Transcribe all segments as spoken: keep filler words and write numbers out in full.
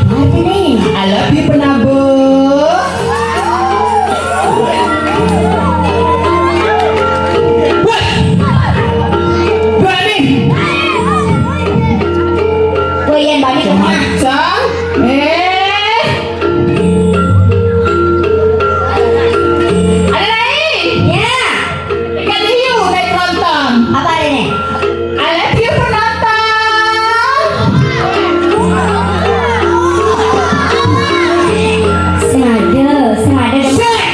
Apa nih? I love you, Penabur. Wah! Berani! Woi, yang banyak. Macam. Eh! Ada lain? Ya. Ikan hiu naik penonton. Apa ada nih? I love you, penonton. Sengaja, sengaja. Set.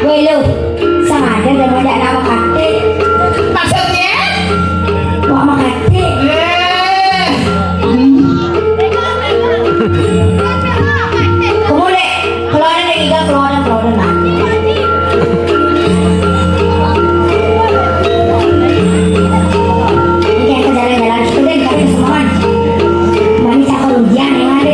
Woi, lu, sengaja udah mau nama kate. Maksudnya? Mau sama kate. Eh. Kamu deh, kalau ada yang iga, keluarin, keluarin lah. Ini kayak ke jalan-jalan, kita deh, kita ke semua. Mami cakap ujian, yang ada.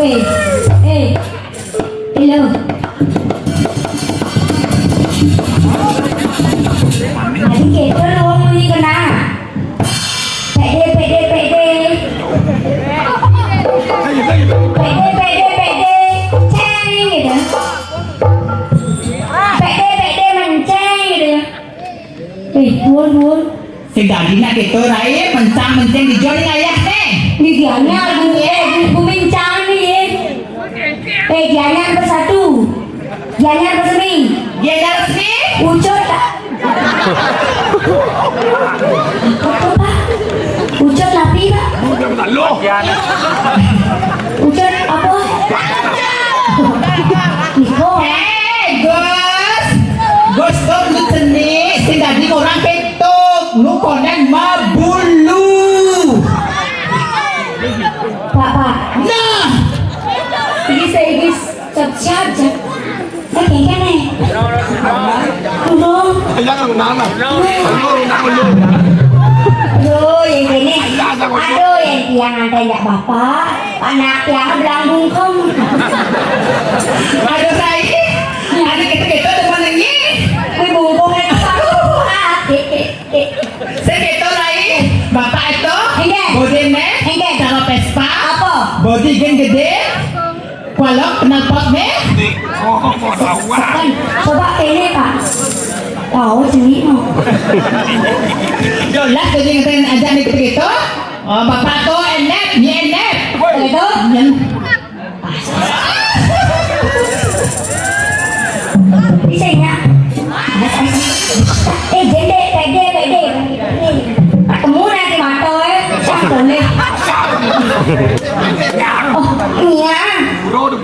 Weh, eh, hello. Tadi kita wong muni kena. Pede, pede, pede. Pede, pede, pede. Ceng gitu. Pede, pede, menceng gitu ya. Eh, duun, duun. Sing dadi nak kita, Rai, mencang-mencing di jol ngayah, eh. Di Gianyar, Bu, eh, Bu, Bu Mincang nih, eh. Eh, Gianyar bersatu. Gianyar bersemi. Gianyar resmi? Ucut, tak? Apa, Pak? Ucut tapi, Pak? Udah bertaluh. Ucut apa? Niko. Eh, Gus. Gus, Gus, Gus, seni, sing dadi orang keto. Lu konden mabulu. Pak, Pak. Nah. Iki sik iki siap-siap, Jek. Nek kene. Durung. Ayo, nang, nang. Ayo, nang, nang. Aduh, yang ini. Aduh, yang tiang ada nggak bapak. Anak tiang bilang bungkung. Aduh, saya. Ada kita-kita teman ini. Wih, bungkung itu. Aduh, ah, Sing kéto, Rai. Bapak éto. Inggih. Bodine. Inggih. Cara Vespa. Apa? Bodi geng gedé. Kualok knalpotne. Oh, coba ini, Pak. Oh, sini mau. Jelas jadi ngeten aja nih kita gitu. Oh, bapak to enet, nyi enet. Gitu. Nyen. Bisa ya? Eh, jende, pede, pede. Ketemu nanti mata, eh. Sah, boleh. Oh, iya.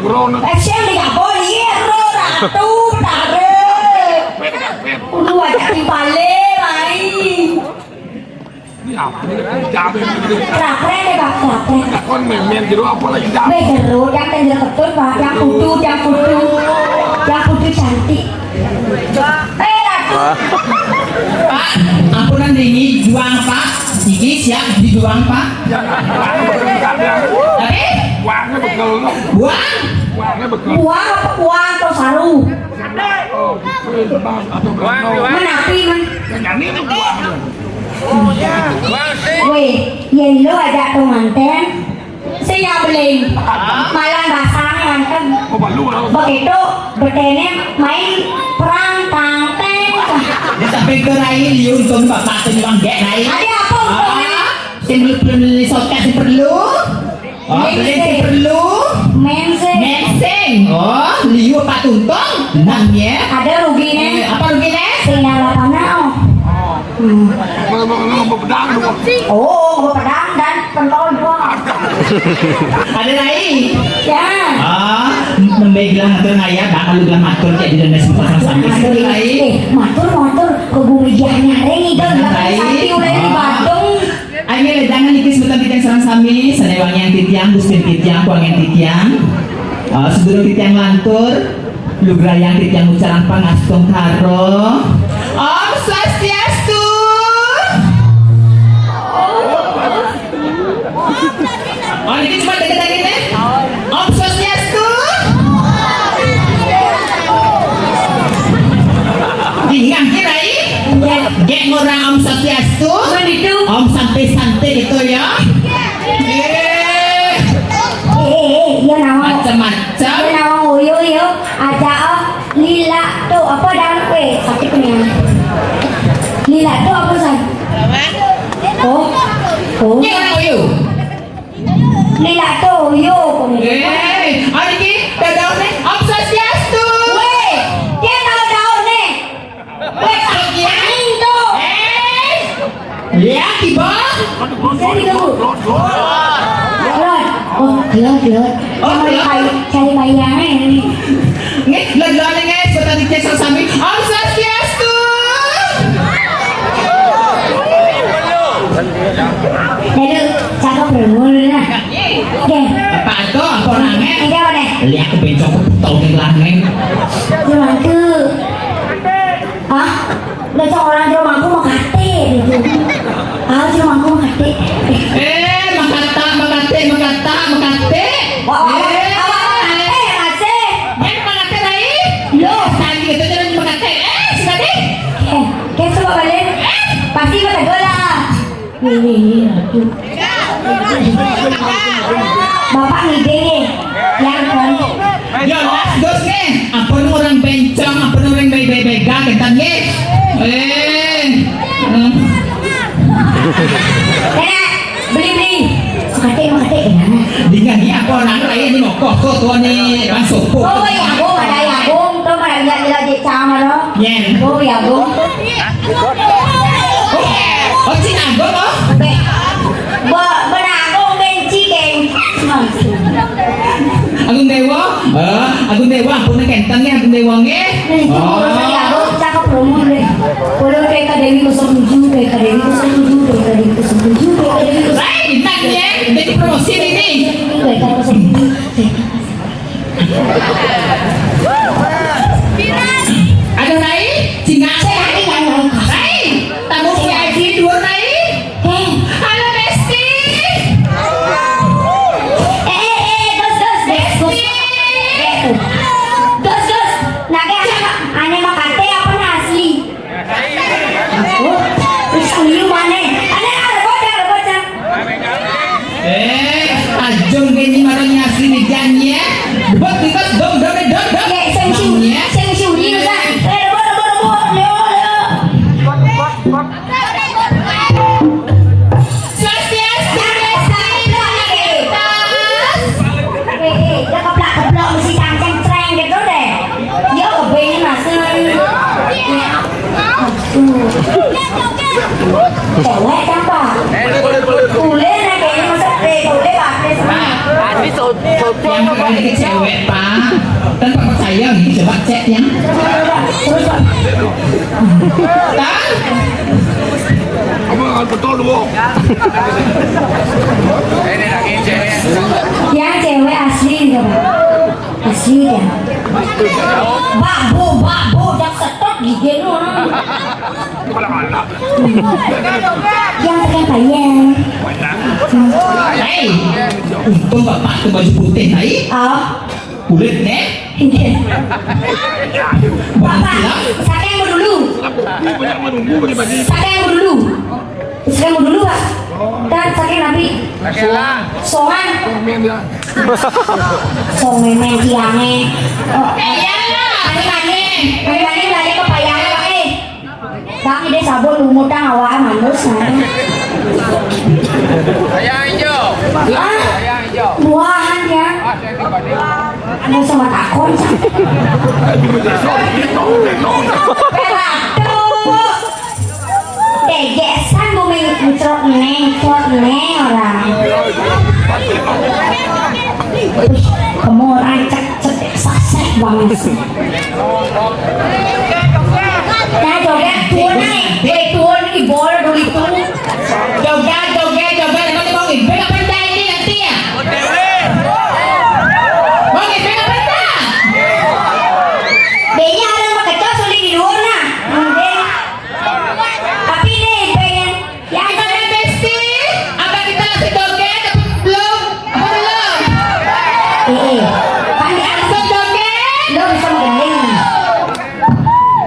Eh, saya udah gak boleh, iya, ro, ratu, tarik. Udah wajah timpale, mai. Ini apa nih? Jabe gitu. Raprek ya, Pak, raprek. Kon main-main jero apa lagi jabe? Weh, jero, yang kan jero ketut, Pak, yang kudu, yang kudu. Yang kudu cantik. Eh, ratu. Pak, ampunan dingin, juang, Pak. Iki siap dijuang, Pak. Ya, buang bekel, Kak, ya. Tapi? Buangnya bekel. Buang? Buangnya bekel. Buang apa buang atau saru? Oh, gitu, Bang. Atau Bang. Buang, buang. Mana api, man? Yang nyanyi itu buang. Weh, yen lo ajak pengantin, sing nyabling. Malah basang ngantem. Oh, balu, balu. Begitu, bedene main perang tangteng. Di samping ke rai liun kon bapak sing nyuwang gek rai. Ada apa untungnya? Ah, sing perlu, perlu, sing perlu. Oh, beli sing perlu. Mensing. Mensing. Oh, liu Pak Tuntung. Nang ya. Ada ruginya. Eh, apa ruginya? Sing nyala panau. Hmm. Kalau mau ngomong pedang dua. Oh, pedang dan pentol dua. Ada lain. Ya. Ah, nembe gelah matur ngaya, bakal gelah matur cek di dalam sempat sami. Ada lain. Eh, matur, matur ke bumi jangan nyareng itu. Ada lain. Sakti ulai di Badung. Ayo, jangan niki sebutan titiang sareng sami, sané wangian titiang, gustin titiang, wangian titiang. Eh, sedurung titiang lantur, lugrayang titiang ucaran pangastungkara. Om Swastiastu. Oh, niki cuma deket-deket, eh? Om Swastiastu. Ingat, Rai? Nggih. Nggih, ngora Om Swastiastu. Menitu. Om Santi Santi gitu ya. Eh. Eh, eh, eh, iya nawang. Macam-macam. Iya nawang uyu, uyu. Aja, oh, lila tuh apa dah kue? Sakit nih. Lila tuh apa, San? Oh. Oh. Ini orang uyu. Lila tuh, yo. Eh, hari ini, daun nih, Om Swastiastu. Weh, dia tahu daun nih. Weh, tak kirain tuh. Eh, lihat, tiba. Bisa nih, tuh. Gelot. Oh, gelot, gelot. Oh, gelot. Cari, cari bayangan ini. Nggih, lelane nggih, setan iki sami. Om Swastiastu. Aduh, cakep lho, ngono lho, nah. Nggih. Bapak Anto, apa orangnya? Ini apa nih? Lihat ke bencong, tau ning laneng. Gimana tuh? Hah? Udah cok orang di rumahku mau kate gitu. Ah, di rumahku mau kate. Eh, makata, makate, makata, makate. Wah, wah, eh, wah, wah, eh, masih. Yang makate, Rai? Lo. Tadi itu jangan makate. Eh, si tadi. Eh, kayak coba balik. Eh, pasti mau tegur lah. Ini, ini, aku. Bapak ngide nggih, yang kon. Yo, las dos nggih. Ampun orang bencong, ampun orang baik-baik bega, ketan nggih. Eh. Hmm. Nenek, beli-beli. Makate, makate, gimana? Dengan ini apa orang lain ini mau kok, kok, tuh nih, Bang Sopo. Oh, ya, aku ada ya, aku. Tuh, pada lihat, lihat di kamar, loh. Yen. Oh, ya, aku. Oh, oh, Cina Agung, oh. Be-, be-, benagung benci, geng. Agung Dewa, eh, Agung Dewa, ampun kenten nggih, Agung Dewa nggih. Nih, oh. Urusan ya, Agung, cakep Nomor deh. Polo T K Dewi kosong tujuh, T K Dewi kosong tujuh, T K Dewi kosong tujuh, T K Dewi kosong tujuh. Hei, bintang ya, jadi promosi ini. T K kosong tujuh, T K. Ada lain? Singa. Saya hari yang lain. Lain. Tamu V I P dua lain. Eh, halo, Besti. Eh, eh, eh, Gus, Gus, Gus, Gus. Besti. Eh, Gus, Gus. Nah, kayak apa? Ane mah kate apa nih asli? Oh, terus liu mana? Ane ada bocah, ada bocah. Eh, ajeng gini marang asli nih janji ya. Buat kita dong, dong, dong, dong. Ya, sing siu, sing siu, iya, Gus. Eh, rebut, rebut, rebut. Leo, leo. Swastiastu, Besti. Eh, eh, ya keplak-keplok mesti cangceng-ceng gitu deh. Ya, kebeng masuk. Cewek apa? Boleh, nah, kayaknya masa boleh, boleh, Pak. Yang pakai cewek, Pak. Kan Pak percaya nih, coba cek yang. Terus, Pak. Kan? Kamu akan betul, Bu. Ini lagi cewek. Yang cewek asli gitu, Pak. Asli ya. Mbak, Bu, Mbak, Bu, jak setok gigi lu. Yang pakai payung. Hei, untung bapak tuh baju putih tadi. Oh. Kulit nih. Bapak, siapa yang mau dulu? Siapa yang mau dulu? Siapa yang mau dulu, Pak? Dan sakit nabi. Soan. Soan memang tiangnya. Oh, eh, ya lah. Mani, mani. Mani, mani, lari ke payah, Pak, eh. Bang, ide sabun lumut dah awak manus, nah. Ayah hijau. Ah, ayah hijau. Buahan ya. Ah, saya tiba-tiba. Ada sama takon. Pelatu. Degesan bumi ngecrot neng, crot neng orang. Wih, kamu orang cek, cek, sasek banget sih. Nah, joget, tuan, eh. Eh, tuan, ini bola dulu itu. Joget, joget, joget, emang mau ngibing apa enggak ini nanti ya? Mau ngibing apa enggak? Benya ada yang pakai tos, udah di luar, nah. Ngibing. Tapi ini pengen, ya, ada yang besti, apa kita masih joget, apa belum? Apa belum? Eh, eh. Kan dia langsung joget. Belum bisa menggending.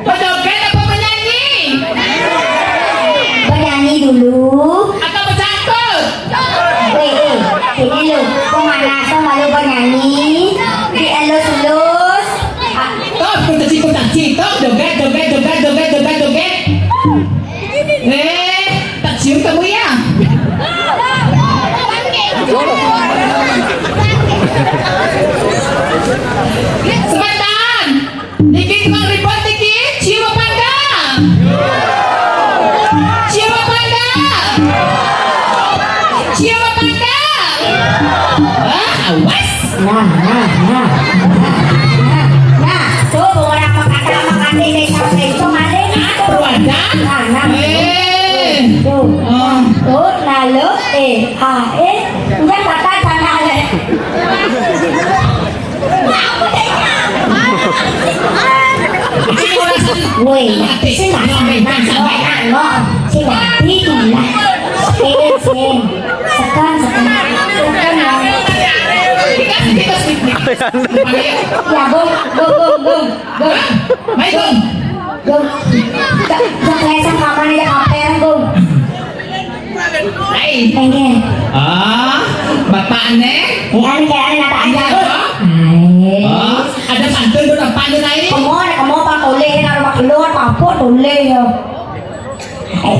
Mau joget apa menyanyi? Penyanyi dulu. Atau bercakap? Eh, eh, ini lo, pemanasan malu penyanyi, dielus-elus. Ah. Toh, kucaci-kucaci, toh, joget, joget, joget, joget, joget, joget. Eh, tak cium kamu ya? Sebentar. Niki tukang ribet niki, cium apa enggak? Cium apa enggak? Cium apa enggak? Hah? Awas. Nah, nah, nah, nah, nah, nah. Tuh, orang apa kata, apa kata ini sampai itu maling. Nah, tuh. Wadah. Nah, nah. Eh. Tuh. Oh. Tuh, lalu, eh, ah, eh. Enggak kata sana ada. Woi, sing nggak sampai nang, sampai nang, no. Sing nggak, itu lah. Sing, sing. Sekan, sekan. Sekan, ya. Ya, Gong, Gong, Gong, Gong, Gong. Ayo, Gong. Gong. Gak, gak kelihatan kapan aja kapan, Gong. Hai. Pengen. Ah, bapakne? Eh, anu kayak anu nata aja. Iya. Hai. Oh, ada pantun tuh apa nih, Rai? Kamu ada kamu apa toleh, naruh pakai luar, apa toleh ya? Eh.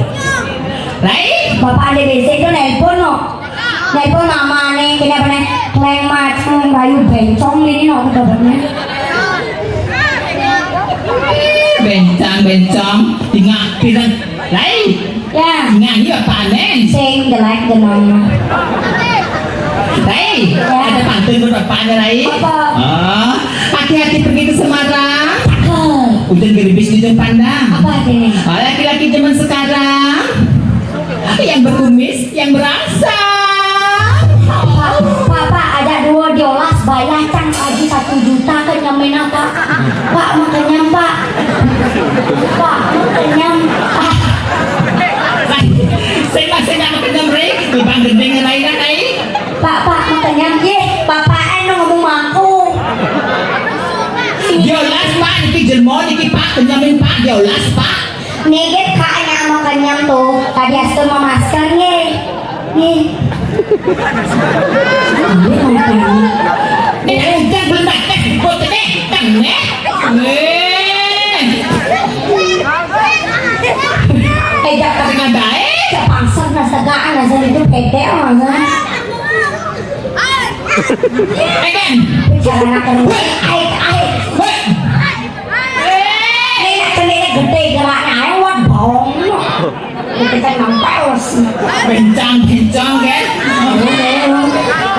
Rai? Bapak ada besok itu nelpon, no. Nelpon mama nih, kenapa nih? Kleng macem, rayu bencong ini, no, aku dapatnya. Bencang, bencang, tinggal, tinggal. Rai. Ya. Nyanyi apa nih? Sing jelek jenengnya. Rai, ya. Ada pantun buat bapak ada, Rai? Apa? Oh, hati-hati pergi ke Semarang. Cakep. Hujan gerimis, hujan pandang. Apa artinya? Ah, laki-laki zaman sekarang yang berkumis, yang berangsang. Pak, Pak, Pak, ada dua diolas bayar cang haji satu juta ke nyamin apa? Pak, makan nyam, Pak. Pak, makan nyam. Ah. Saya masih nak makan nyam, Rik. Ibang gending lain, ai. Pak, Pak, makan nyam. Yeh, Bapak anu ngomong aku. Diolas, Pak, niki jelmo niki, Pak, kenyamin, Pak, diolas, Pak. Niki, Pak, nya mau kenyam tuh. Tadi astu mau masker, nggih. Nggih. Nek ujan belum datang, buat ini, kan, nih? Nih. Eh, jangan dengan baik. Sepangset, nah, segaan, nah, saya itu pede, masa. Eh, kan? Jangan akan, aik, aik. Weh. Ini nak kena gede gerak naik, wah, bong. Kita nampak, wes. Bencang, bencang, kan?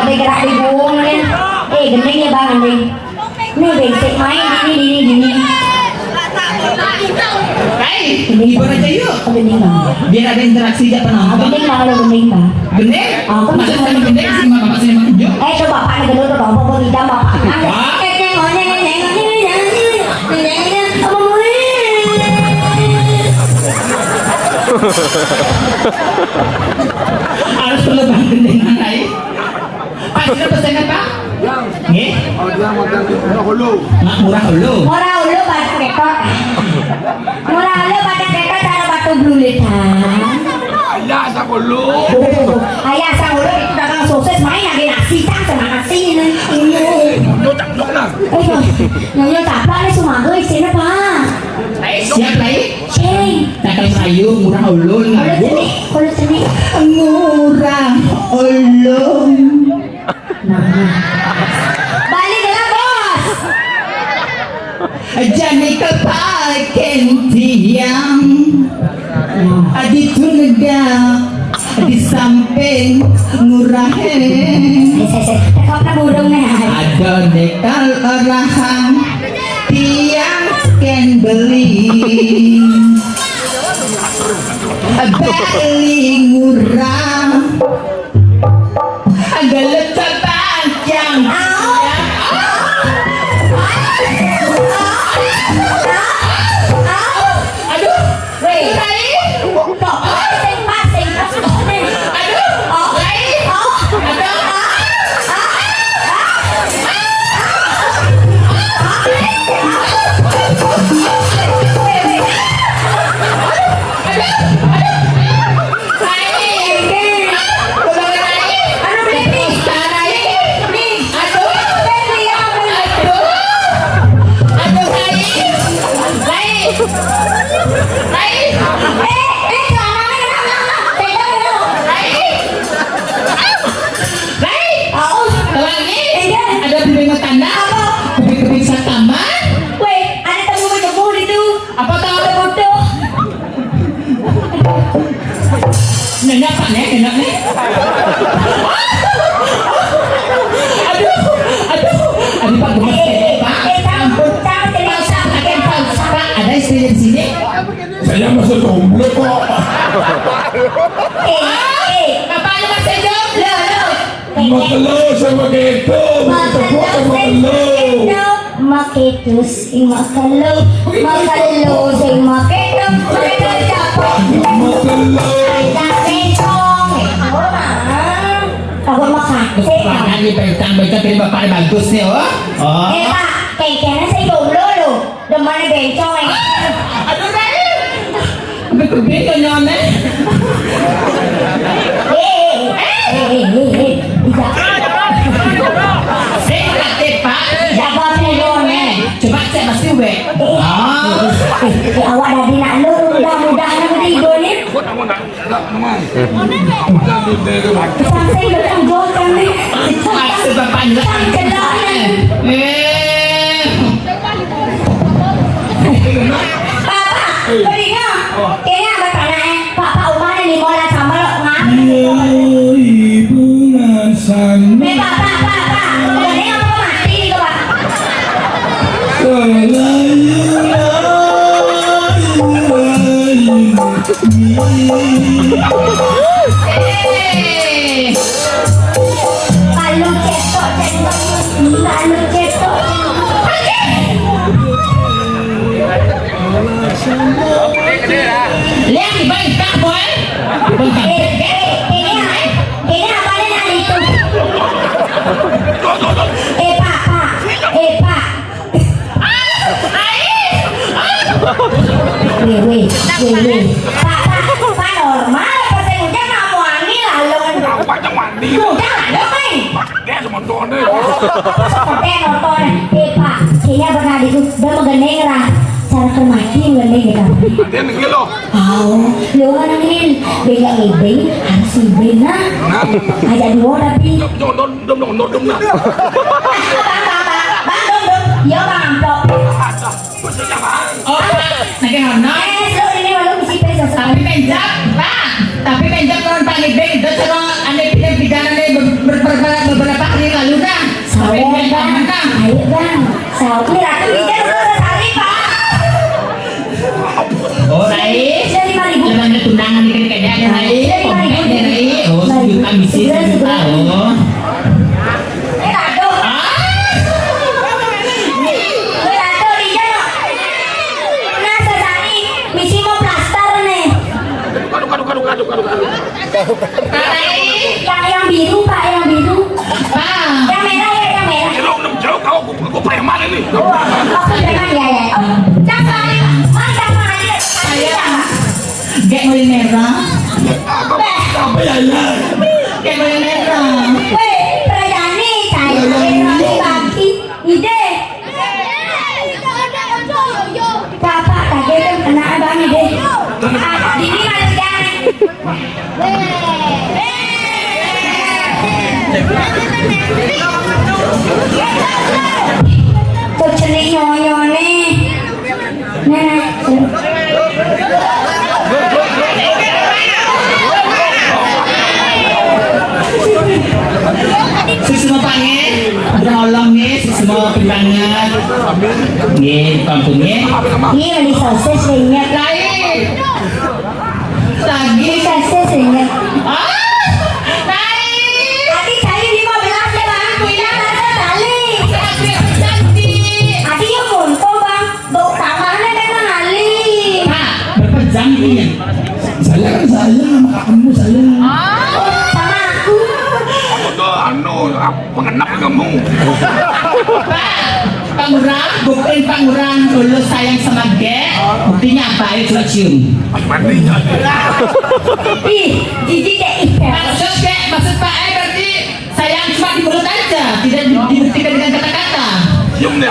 Tapi gerak di bawah, kan? Eh, gending ya, Bang, gending. Ini basic main, ini, ini, ini. Hai, hibur aja yuk. Gending, Bang. Biar ada interaksi aja penonton. Gending, Bang, lo gending, Bang. Gending? Aku masa sama gending sih, Mak? Bapak sih, Mak? Yuk. Eh, coba Bapak nih gendut, Bapak, Bapak tidak, Bapak. Hah? Eh, nyeng, nyeng, nyeng, nyeng, nyeng, nyeng, nyeng, apa mau, eh? Harus perlu banget gending, Mak, ai. Pak, sira pesengan, Pak? Nggih? Oh, dia makan di Murah Ulu. Mak Murah Ulu. Murah Ulu, Pak, ketok. Murah Ulu pada ketok cara batu blulitan. Ayah sang ulu. Oh, ayah sang ulu itu dagang sosis, main lagi nasi, cang, sama nasi ini. Nyonya caplok nah. Eh, nyonya caplok ini sumaga isinya, Pak. Eh, siap, Rai? Cing. Dagang sayur, Murah Ulu, kalau sini, kalau sini. Murah Ulu. Nah. Balik lah, Bos. Jani kepaken tiang. Adi tunega di samping ngurahe. Saya, saya, saya. Kau pernah burung nih? Ada nekal orahang tiang ken beli. Beli ngurah. Agak lecet panjang. Aduh, weh. Aduh, aduh. Ada tanda apa? Kebing-kebing sataman. Weh, ada temu menemu itu. Apa tahu? Ada bodoh. Nanya apa nih, nanya nih? Aduh, aduh, aduh, Pak, gemes, eh, eh, Pak. Eh, Pak, ampun, Pak, Pak, Pak, ada istri di sini? Saya masih jomblo kok. Eh, eh, bapaknya masih jomblo, lo. Makelo sama keto, makelo sama keto. Makelo sing makelo, makelo sing makelo, makelo capek. Makelo. Ada bencong. Oh, Bang. Takut makasih. Makanya bencong-bencong ini bapaknya bagus nih, oh. Oh. Eh, Pak, kayaknya saya jomblo, lo. Demane bencong, eh. Aduh, Rai. Sampai gede konyolnya. Eh, eh, eh, eh, eh, eh, tidak. Sing kate, Pak. Siapa sih ngomongnya? Coba cek pasti, Mbak. Eh, eh, eh, awak dadi nak lu, mudah-mudahan nanti ibu ni. Sampai bertanggung kan ni. Maksud bapaknya. Tanggelam. Eh. Bapak, beri no. Kayaknya abah tanah, eh. Bapak umahnya lima orang sama lo, ngap. Iya, ibu ngasan. Eh, Pak, Pak, Pak, Pak. Udah deh, apa mati nih, Pak? Selayu. Palu cetok, cetok. Palu cetok, cetok. Lihat di balik tak, boy. Eh, eh, ini, ini apa nih, nah, itu? Eh, Pak, Pak. Eh, Pak. Weh, weh, weh, weh. Pak, Pak, Pak, normal apa sih? Udah nggak mau angin lah, lo kan. Apa yang mandi? Udah, lo, Meng. Dia semotornya. Seperti motor. Eh, Pak, kayaknya pernah diku-, udah mau gendeng lah. Cara kemati gendeng gitu. Dia nengil lo. Oh, lo kan nengil. Beda ngibing, harus ngibing, nah. Nah. Aja dua tapi. Jom, jom, jom, jom, jom, jom, nah. Bang, bang, bang, bang, dong, dong. Iya, Bang, amplop. Oh, Pak, naging honor. Eh, lo ini malu mesti peso. Tapi penjap, Pak. Tapi penjap turun Pak Gibeng, itu cuma ada pindah pidana nih ber-, ber-, ber-, ber-, beberapa hari lalu dah. Tapi Sawer, penjap Bang. Aman dah. Ayo, Bang. Sawer, Ratu, ini kan udah sehari, Pak. Oh, Rai. Sudah lima ribu. Jangan ada tunangan di kerja, Rai. Sudah lima ribu. Kompet, Rai. Oh, sejuta misi, sejuta. Oh. Eh, aduh. Ah. Weh, aduh, dia no. Nah, sesani misi mau plaster nih. Aduh, aduh, aduh, aduh, aduh, aduh, aduh. Yang, yang biru, Pak, yang biru. Pak. Yang merah ya, yang merah. Elok nem jauh kau, aku, aku preman ini. Oh, aku preman ya, ya. Oh, siapa? Mas, siapa? Ayo. Gek mulai merah. Apa, apa ya, ya? Gek mulai merah. Weh, perayaan nih, saya. Perayaan merah nih. Bagi ide. Bapak kaget tuh kena abang deh. Ah, dini malu jangan. Kok cenik nyonyone. Nah. Suksma Pak nggih, nyolong nggih, suksma pikanget. Nggih, pantun nggih. Nggih, beli sosis, beli minyak. Lain. Lagi. Sosis, beli minyak. Ah, lain. Tadi saya lima belas ya, Bang. Pindah rasa tali. Cantik. Tadi yang monto, Bang. Bau tangannya memang ahli. Pak, berapa jam ini ya? Saya kan saya, sama kamu saya. Oh, sama aku. Aku tuh anu, pengenap kamu. Pak, Pak Ngurah, buktiin Pak Ngurah dulu sayang sama Gek. Buktinya apa? Ayo coba cium. Matinya. Ih, jijik deh. Ih, maksud Gek, maksud Pak, eh, berarti sayang cuma di mulut aja, tidak di-, dibuktikan dengan kata-kata. Cium deh.